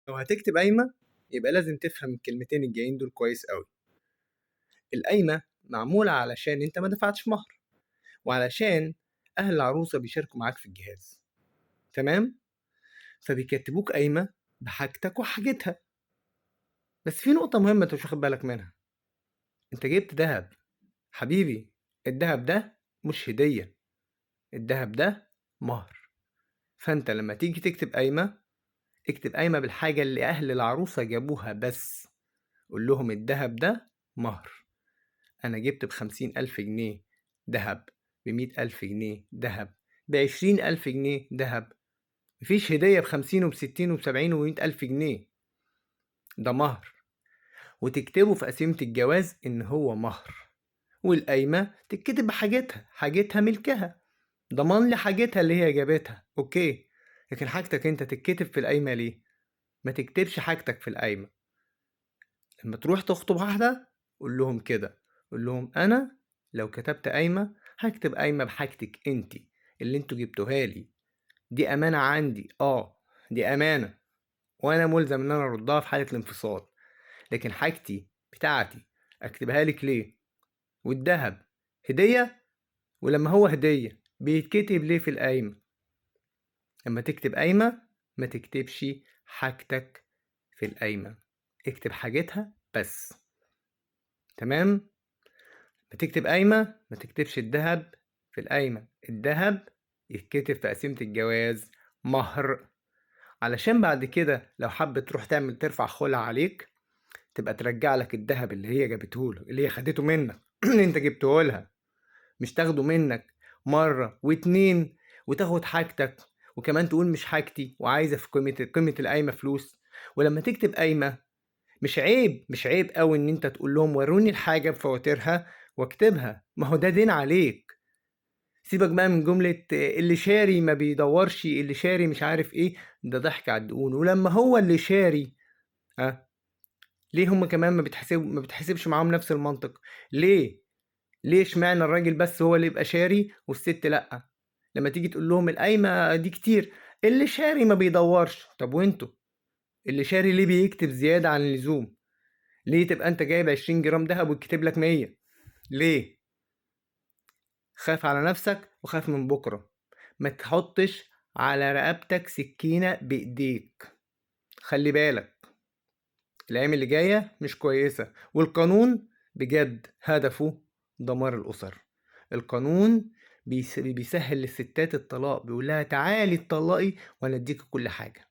لو هتكتب قايمة يبقى لازم تفهم الكلمتين الجايين دول كويس قوي. القايمة معمولة علشان انت ما دفعتش مهر، وعلشان أهل العروسة بيشاركوا معاك في الجهاز، تمام؟ فبيكتبوك قايمة بحاجتك وحاجتها. بس في نقطة مهمة انت مش واخد بالك منها، انت جبت دهب حبيبي، الدهب ده مش هدية، الدهب ده مهر. فانت لما تيجي تكتب قايمة اكتب قايمة بالحاجة اللي أهل العروسة جابوها بس، قول لهم الدهب ده مهر، أنا جبت ب50,000 جنيه دهب، ب100,000 جنيه دهب، ب20,000 جنيه دهب، مفيش هدية ب50 وب60 وب70 و100,000 جنيه، ده مهر. وتكتبه في قسيمة الجواز إن هو مهر. والقايمة تتكتب بحاجتها، حاجتها ملكها، ضمان لحاجتها اللي هي جابتها، أوكي. لكن حاجتك أنت تتكتب في القايمة ليه؟ ما تكتبش حاجتك في القايمة. لما تروح تخطب واحدة قول لهم كده، قول لهم أنا لو كتبت قايمة هكتب قايمة بحاجتك أنت اللي انتوا جبتوها لي، دي أمانة عندي، دي أمانة وأنا ملزم إن أنا أردها في حالة الانفصال، لكن حاجتي بتاعتي أكتبها لك ليه؟ والذهب هدية، ولما هو هدية بيتكتب ليه في القايمة؟ لما تكتب قايمة ما تكتبش حاجتك في القايمة، اكتب حاجتها بس، تمام؟ ما تكتب قايمة ما تكتبش الذهب في القايمة، الذهب يتكتب في قسيمة الجواز مهر، علشان بعد كده لو حبت تروح ترفع خلع عليك تبقى ترجع لك الذهب اللي هي جابته له، اللي هي خدته منك اللي انت جبته لها، مش تاخده منك مرة واتنين وتاخد حاجتك وكمان تقول مش حاجتي وعايزة في قيمة القايمة فلوس. ولما تكتب قايمة مش عيب، مش عيب قوي ان انت تقول لهم وروني الحاجة بفواتيرها واكتبها، ما هو ده دين عليك. سيبك بقى من جملة اللي شاري ما بيدورش، اللي شاري مش عارف ايه، ده ضحك على الدقون. ولما هو اللي شاري ليه هم كمان ما بتحسبش معاهم نفس المنطق؟ ليه؟ ليه اشمعنى الراجل بس هو اللي يبقى شاري والست لأ؟ لما تيجي تقول لهم القايمة دي كتير، اللي شاري ما بيدورش، طب وانتوا اللي شاري ليه بيكتب زيادة عن اللزوم؟ ليه تبقى انت جايب 20 جرام دهب ويتكتب لك 100؟ ليه؟ خاف على نفسك وخاف من بكرة، ما تحطش على رقبتك سكينة بإيديك، خلي بالك الأيام اللي جاية مش كويسة. والقانون بجد هدفه دمار الأسر، القانون بيسهل للستات الطلاق، بيقول لها تعالي اتطلقي وانا اديك كل حاجة.